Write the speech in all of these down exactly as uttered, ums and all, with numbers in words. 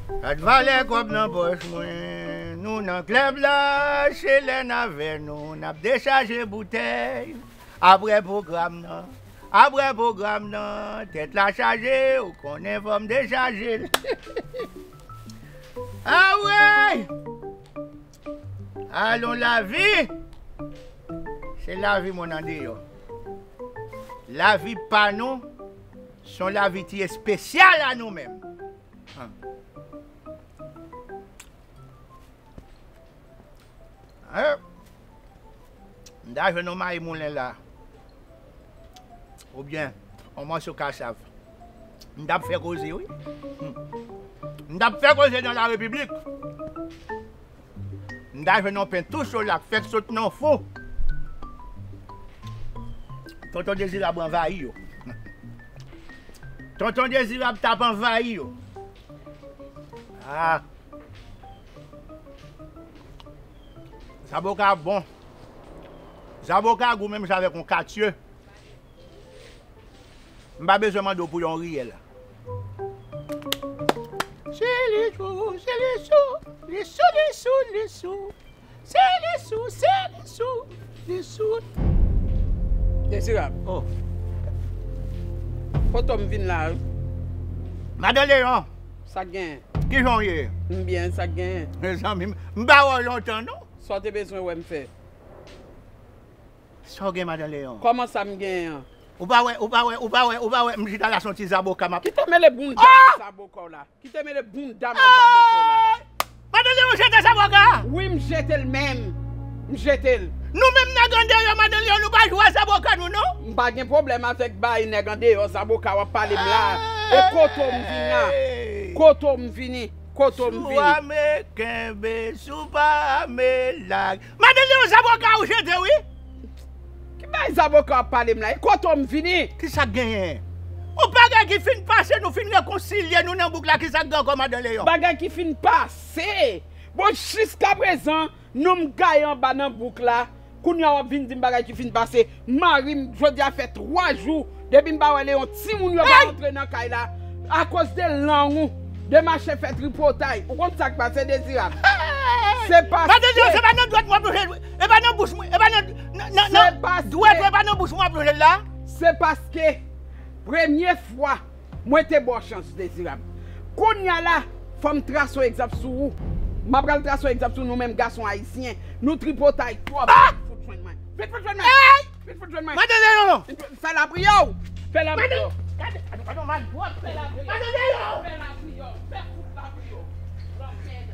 Gad valè kòb nan pòch mwen, nou nan klèb la, se lè n avè nou, n ap dechaje boutèy. Apre pwogram nan, apre pwogram nan, tèt la chaje, ou konnen fò m dechaje l. Awe! Alon lavi! Se lavi moun andeyò. Lavi pa nou, se yon lavi ki espesyal a nou menm. An. An. M ta jwenn yon mayi moulen la. Oubyen yon mòso kasav. M t ap fè koze, wi. Hmm. M t ap fè koze nan la repiblik. M ta jwenn yon pen tou cho la k fèk sot nan fou. Tonton Dezirab anvayi yo. Tonton Dezirab t ap anvayi yo. Ah. Zaboka bon. Zaboka gou menm jan avèk yon katye. M pa bezwen mande w pou yon riyèl. Se li sou, se li sou, li sou, li sou, li sou. Se li sou, se li sou, li sou. Dezirab. Oh. Kote m vin la, wi. Madan Leyon. Sa k genyen? Kijan w ye? M byen, sa k genyen? Mezanmi, m pa wè w lontan, non. Sa w te bezwen wè m fè? Sa w gen, Madan Leyon? Kòman sa m genyen an? Ou pa wè, ou pa wè, ou pa wè, ou pa wè, m chita la se yon ti zaboka m ap. Kite mele bounda nan zaboka w la. Kite mele bounda nan zaboka w la. Madan Leyon jete zaboka a? Wi, m jete l menm. M jete l. Nou menm nèg andeyò, Madan Leyon, nou pa jwe a zaboka nou, non. M pa gen pwoblèm avèk bay nèg andeyò, zaboka w ap pale m la. E kote w m vini a? Kote w m vini? Kote w m vini? Si w ame, kenbe, si w pa ame, lage. Madan Leyon, zaboka ou jete, wi. Ki bay zaboka w ap pale m la? E kote w m vini? Kisa k genyen? Yon bagay ki fin pase, nou fin rekonsilye nou nan bouk la, kisa k gen ankò, Madan Leyon? Bagay ki fin pase. Bon, jiskaprezan, nou m gaye anba nan bouk la. Kounye a w ap vin di m bagay ki fin pase. Mari m, jodi a fè twa jou depi m pa wè Leyon. Timoun yo pa antre nan kay la akoz de lang ou, de mache fè tripotay. Ou konn sa k pase, Dezirab? Se paske... Madan Leyon, se pa nan dwèt mwen ap lonje l, e pa nan bouch mwen, e pa nan, nan, nan, nan dwèt ou, e pa nan bouch mwen ap lonje l la. Se paske premye fwa mwen te ba w chans, Dezirab. Kounye a la, fò m trase yon egzanp sou ou. M ap pral trase yon egzanp sou nou menm gason ayisyen. Nou tripotay twòp. Ah! Vin fout jwenn mwen. Vin fout jwenn mwen. Hey! Vin fout jwenn mwen. Madan Leyon! Fè lapriyè w! Fè lapriyè w! Gade, gade, gade, mal bwòt. Fè lapriyè w! Madan Leyon! Fè lapriyè w! Fè fout lapriyè w! Lòm mèd.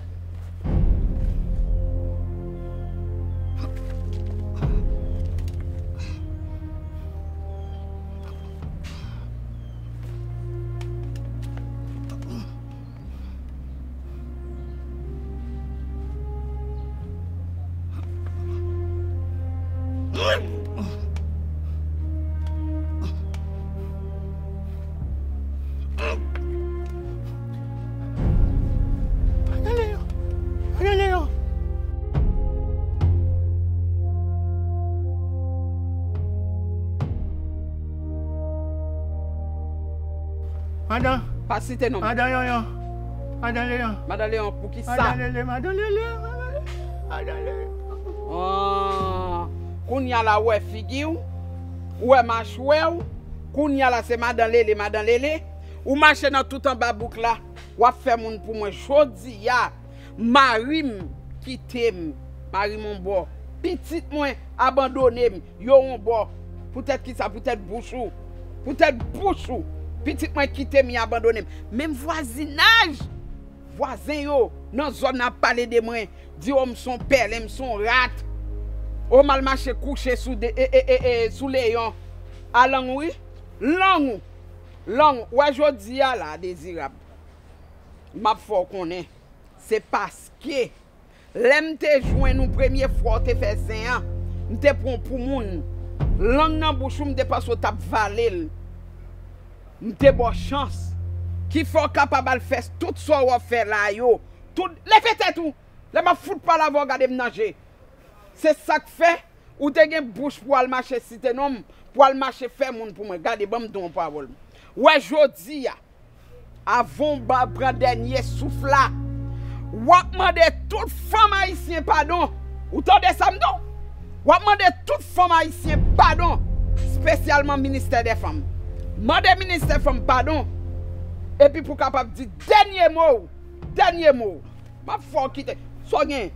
Madan. Pa site non m. Madan Leyon. Madan Leyon. Madan Leyon, poukisa? Madan Lele, Madan Lele, Madan Lele. Ah, kounye a la, ou wè figi w, ou wè machwè w, kounye a la, se Madan Lele, Madan Lele. Ou mache nan tout anba bouk la, w ap fè moun pou mwen. Jodi a, mari m kite m, mari m yon bò. Pitit mwen abandone m, yo yon bò. Poutèt kisa? Poutèt bouch ou. Poutèt bouch ou. Pitit mwen kite m, y abandone m. Menm vwazinaj, vwazen yo nan zòn nan ap pale de mwen, di, o, m se yon pèlen, m se yon rat. O, m al mache kouche sou de, e, e, e, e, sou Leyon. A lang ou, wi. Lang ou. Lang ou. Ou wè jodi a la, Dezirab, m ap fè w konnen. Se paske lè m te jwenn ou premye fwa w te fè zen an, m te pran w pou moun. Lang nan bouch ou, m te panse w t ap vale l. M te ba w chans. Ki fè w kapab al fè tout sa w ap fè la yo. Tout, leve tèt ou! Lè m ap fout pale avè w, gade m nan je. Se sa k fè ou te gen bouch pou w al mache site non m, pou w al mache fè moun pou mwen. Gade, ban m di w yon pawòl. Ou wè jodi a, Avan w ba pran dènye souf la, w ap mande tout fanm ayisyen padon. Ou tande sa m di w? W ap mande tout fanm ayisyen padon, espesyalman ministè dè fanm. Mande ministè fanm padon, epi pou w kapab di dènye mo w. Dènye mo w. M ap fè w kite. Sa w gen?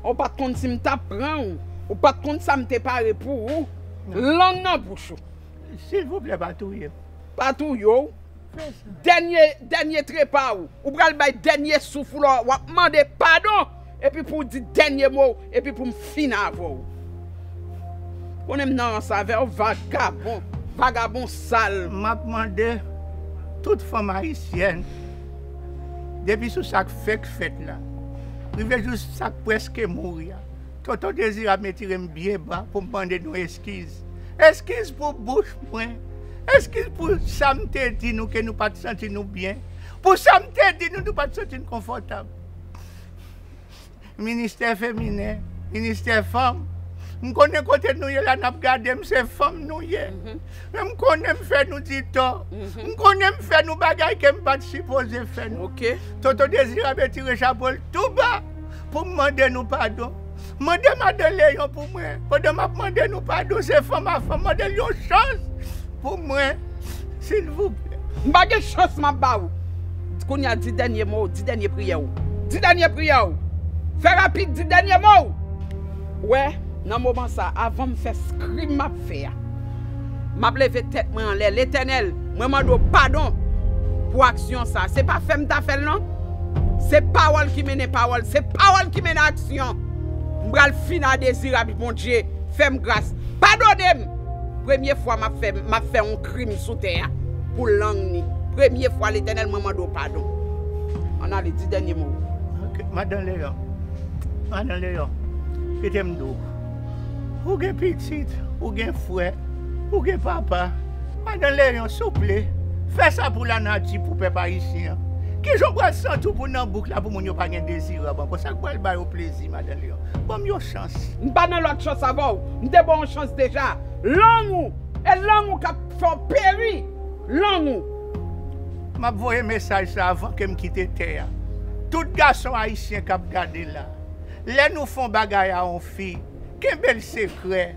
Ou pa t konn si m t ap pran w. Ou pa t konn sa m te pare pou ou. Lang nan bouch ou. Silvouplè, pa touye m. Pa touye w. Fè sa. Dènye, dènye trepa w. Ou pral bay dènye souf ou la, w ap mande padon. Epi pou w di dènye mo w, epi pou m fin avè w. Konnen m nan rans avè w, vagabon. Vagabon sal. M ap mande tout fanm ayisyèn, depi sou sa k fèk fèt la, rive jis sa k prèske mouri a, Tonton Dezirab retire m byen ba pou m mande nou eskiz. Eskiz pou bouch mwen. Eskiz pou sa m te di nou ke nou pa t santi nou byen. Pou sa m te di nou, nou pa t santi n konfòtab. Ministè feminen, ministè fanm, m konnen kote nou ye la, n ap gade m, se fanm nou ye. Mhm. Men m konnen m fè nou di tò. Mhm. M konnen m fè nou bagay ke m pa t sipoze fè nou. Ok. Tonton Dezirab retire chapo l tou ba pou m mande nou padon. Mande Madan Leyon pou mwen. Pandan m ap mande nou padon, se fanm a fanm, mande l yon chans pou mwen, silvouplè. M pa gen chans m ap ba w. Kounye a, di dènye mo w, di dènye priyè w. Di dènye priyè w. Fè rapid, di dènye mo w. Ou wè, nan moman sa, avan m fè s-, krim m ap fè a, m ap leve tèt mwen anlè. Letènèl, mwen mande w padon pou aksyon sa. Se pa fè m ta fè l, non. Se pawòl ki mennen pawòl. Se pawòl ki mennen aksyon. M pral fin a Dezirab, Bondye. Fè m gras. Padone m. Premye fwa m ap fè, m ap fè yon krim sou tè a pou lang ni. Premye fwa, Letènèl, mwen mande w padon. Ann ale, di dènye mo. Ok, Madan Leyon. Madan Leyon, kite m di w. Ou gen pitit, ou gen frè, ou gen papa. Madan Leyon, souple, fè sa pou lanati, pou pèp ayisyen an. Kijan w pral santi w pou nan bouk la, pou moun yo pa gen Dezirab ankò? Sa k pral ba yo plezi, Madan Leyon? Ban m yon chans. M pa nan lòt chans avè w. M te ba w yon chans deja. Lang ou, e lang ou k ap fè w peri. Lang ou. M ap voye mesaj sa avan ke m kite tè a. Tout gason ayisyen k ap gade la, lè nou fè yon bagay a yon fi, kenbe l sekrè.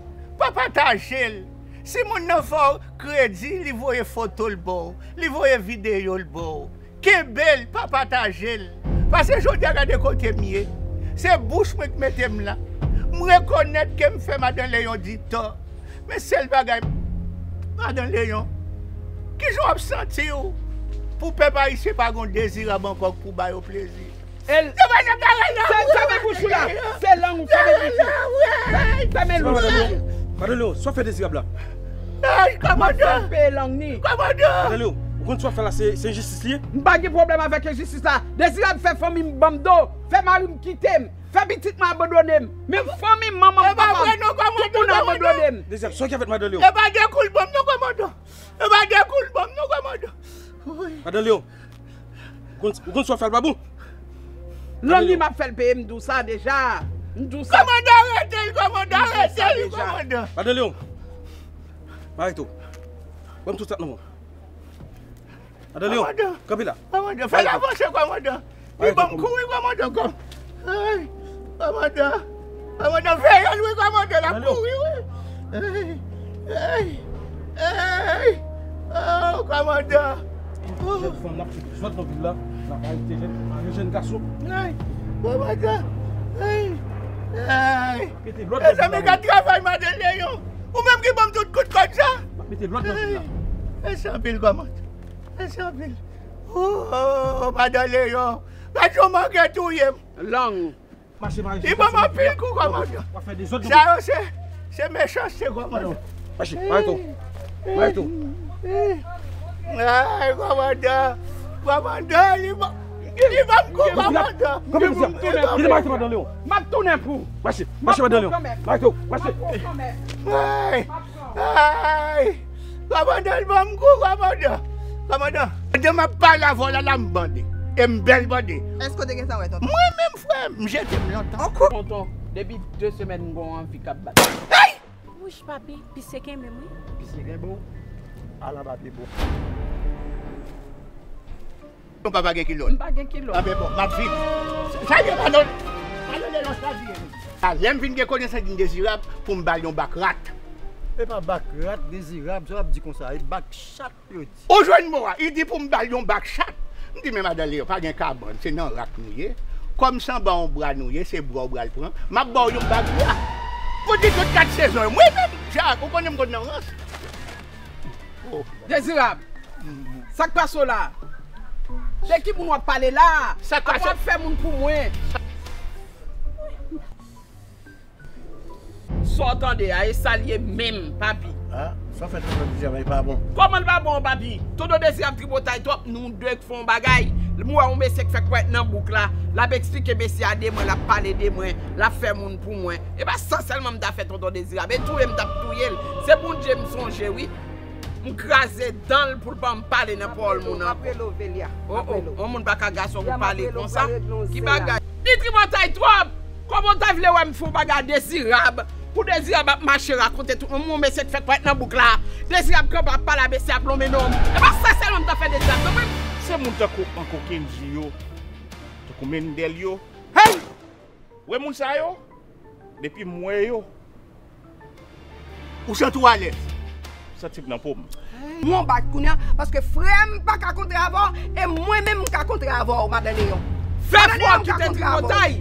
Pa pataje l. Si moun nan fè w kredi, li voye foto l ba w, li voye videyo l ba w, kenbe l, pa pataje l. Paske jodi a, gade kote m ye. Se bouch mwen k mete m la. M rekonèt ke m fè Madan Leyon di tò. Men sèl bagay, Madan Leyon, kijan w ap santi w pou pèp ayisyen pa gon Dezirab ankò pou ba yo plezi? El, se, fèmen bouch ou la. Se lang ou, fèmen bouch ou. Fèmen bouch ou. Madan Leyon, sa w fè Dezirab la? Ay, kòmandan. M ap fè l peye lang ni. Kòmandan. Madan Leyon, ou konn sa w ap fè la, se, se enjistis li ye? M pa gen pwoblèm avèk enjistis la. Dezirab fè fanmi m ban m do. Fè mari m kite m. Fè pitit mwen abandone m. Menm fanmi m, manman m, papa m, tout moun abandone m. Dezirab, sa w gen avèk Madan Leyon? E pa de kou l ban m non, kòmandan. E pa de kou l ban m non, kòmandan. Madan Leyon, ou konn, ou konn sa w ap fè l pa bon? Lang li m ap fè l peye, m di w sa deja. M di w sa. Kòmandan, arete l, kòmandan, arete l, kòmandan. Madan Leyon, m arete w. Ban m tout sa nan men w. Madan Leyon, kanpe la. Kòmandan, fè l avanse, kòmandan. Li ban m kouri, kòmandan, kò. Ay, kòmandan. Kòmandan, veye l, wi, kòmandan, l ap kouri, wi. Ay, ay, ay. Oh, kòmandan. Jèn fanm n ap fè dezòd nan vil la, n ap arete jèn, mare jèn gason. Ay, kòmandan. Ay, ay. Mete lòd nan vil la. Mezanmi, gad travay Madan Leyon. Ou menm ki ban m tout kout kòd sa. Mete lòd nan vil la. Mèsi anpil, kòmandan. Mèsi anpil. Oh, Madan Leyon. Gad jan w manke touye m. Lang. Mache, mache. Li ban m anpil kou, kòmandan. W ap fè dezòd. Sa yo se, se mechanste, kòmandan. Mache, mache tou. Mache tou. Ay, kòmandan. Kòmandan, li ban, li ban m kou, kòmandan. Kanpe, kanpe, kanpe. Kite m arete Madan Leyon. M ap tounen pou. Mache, mache, Madan Leyon. Mache tou, mache. Ay. Ay! Kòmandan, l ban m kou, kòmandan. Kòmandan, pandan m ap pale avè w la, la m bande. E m bèl bande. Èske w te gentan wè tonton? Mwen menm, frè, m jete m lontan. Tonton, depi de semèn m gon anvi k ap bat. Ay! Wouch, papi, pisye kenbe m, wi. Pisye kenbe w? Ala pa pye bon. Yon papa gen kilòt. M pa gen kilòt. Anben bon, m ap vin. Sa ye pa nan, pa nan lelans la vye. A lè m vin gen konesans di Dezirab pou m ba l yon bak rat. E pa bak rat, Dezirab, sa w ap di konsa, e bak chat yo di. Ou jwenn mo a, li di pou m ba l yon bak chat. M di men madan Leyon, pa gen kabann, se nan rak nou ye. Kòm se anba yon bra nou ye, se bra w pral pran. M ap ba w yon bak bra. Pou di tout kat sezon yo. Mwen menm, Jak, ou konnen m konn nan rans. Dezirab, sa k pase w la? De ki moun w ap pale la? Sa k pase? Apa w ap fè moun pou mwen? Sa w tande a, e sa l ye menm, papi. Ah, sa w fè tonton Dezirab, e pa bon. Kòman l pa bon, papi? Tonton Dezirab tripotay twòp, nou de k fè yon bagay. M wè yon mesye k fè kwèt nan bouk la, l ap eksplike mesye a de mwen, l ap pale de mwen, l ap fè moun pou mwen. E pa sa sèlman m ta fè tonton Dezirab, e touye m t ap touye l. Se Bondye m sonje, wi. M kraze dan l pou l pa m pale nan pawòl moun ankò. Oh, oh, yon moun pa ka gason pou pale konsa. Ki bagay? Li tripotay twòp! Kòman w ta vle wè m fè yon bagay a Dezirab? Pou Dezirab ap mache rakonte tout moun, yon mesye k fè kwèt nan bouk la. Dezirab kanpe ap pale a mesye ap lonmen non m. E pa sa sèlman m ta fè Dezirab, non, mwen. Se moun tankou Anko Kenji yo, tankou Mendel yo. Hey! Wè moun sa yo? Depi m wè yo. Ou santi w alèz? Santi m nan po m. M yon bat kounye a, paske frè m pa ka kontre avè w, e mwen menm m ka kontre avè w, madan Leyon. Fè fwa w kite tripotay.